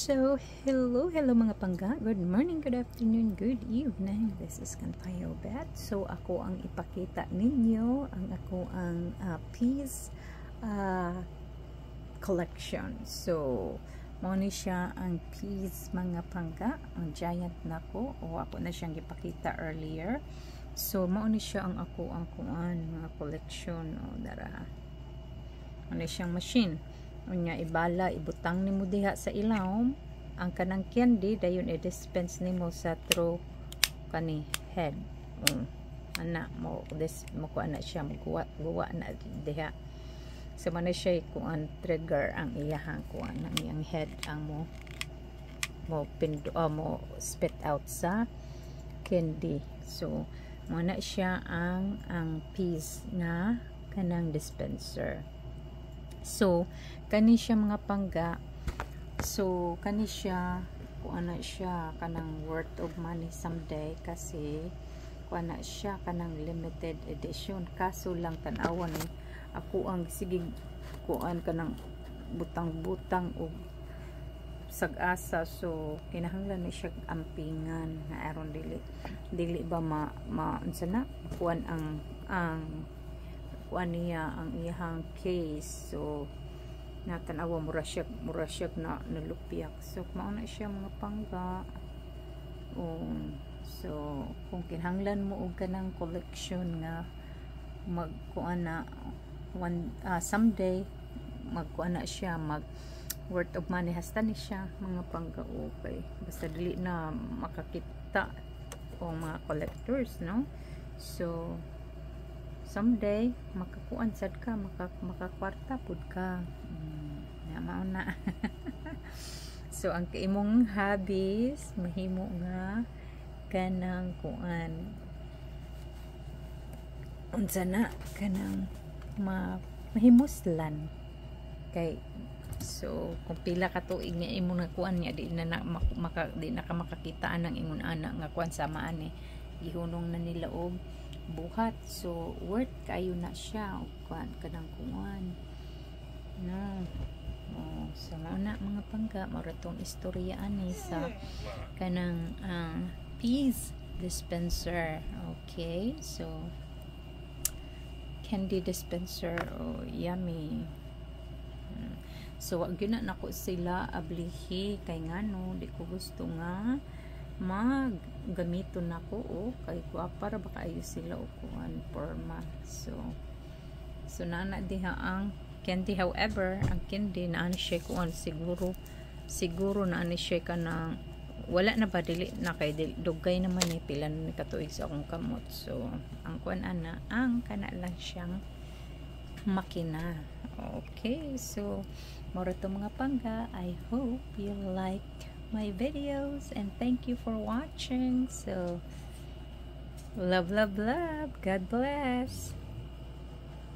So, hello, hello, mga pangga. Good morning, good afternoon, good evening. This is Kantayo Bet. So, ako ang ipakita ninyo ang ako ang peas collection. So, mao ni siya ang peas, mga pangga, ang giant nako o ako na siyang ipakita earlier. So, mao ni siya ang ako ang kuan mga collection o dara. Mao ni siyang machine. Unya ibala, ibutang nimo diha sa ilawom ang kanang candy, dayon i-dispense nimo sa through kani head. Ana mo this mo kuan na siya, mo guwa na diha. So man siya kuan trigger ang iyahang kuan, ang iyang head ang mo mo pindo mo spit out sa candy. So mo na siya ang piece nga kanang dispenser. So, kani siya, mga pangga. So, kani siya, kuan na siya, kanang worth of money someday kasi kuan na siya, kanang limited edition. Kaso lang tan-awan ni ako ang sige kuan kanang butang-butang og sag-asa, so kinahanglan ni siya ampingan nga aron dili dili ba ma, ma unsa na kuan ang kuan niya, ang iyahang case. So natanawa, mura siya na nalupyak. So mao na siya, mga pangga. So kung kinahanglan mo og kanang collection nga mag kuan na one someday magkuan na siya, mag worth of money hasta ni siya, mga pangga. Okay, basta dili na makakita o mga collectors, no? So someday makakuan sad ka, makakwarta pud ka. Na mao na. So ang imong hobbies mahimo nga kanang kuan, unsa na, kanang ma mahimuslan kay so kung pila ka tuig nga imo na kuan niya, di na, na maka, di na ka makakita ang ingon ana nga kuan sama ani gihunong na nila og buhat. So worth kayo na siya og kuan, kanang kuan no. Oh, so mao na, mga pangga, mao ra tong istorya ani sa kanang peas dispenser. Okay, so candy dispenser. Oh, yummy. So wag gyud na nako sila ablihi kay ngano di ko gusto nga mag gamiton nako. Oh, kay gwapa ra ba kaayo sila og kuan porma. So nana diha ang candy. However, ang candy naa ni siya kuan, siguro siguro naa ni siya kanang wala na ba, dili na kay dugay naman ni pila na ni katuig sa akong kamot. So ang kuan ana, ang kana lang siyang makina. Okay, so mao to, mga pangga. I hope you liked my videos and thank you for watching. So love, love, love. God bless.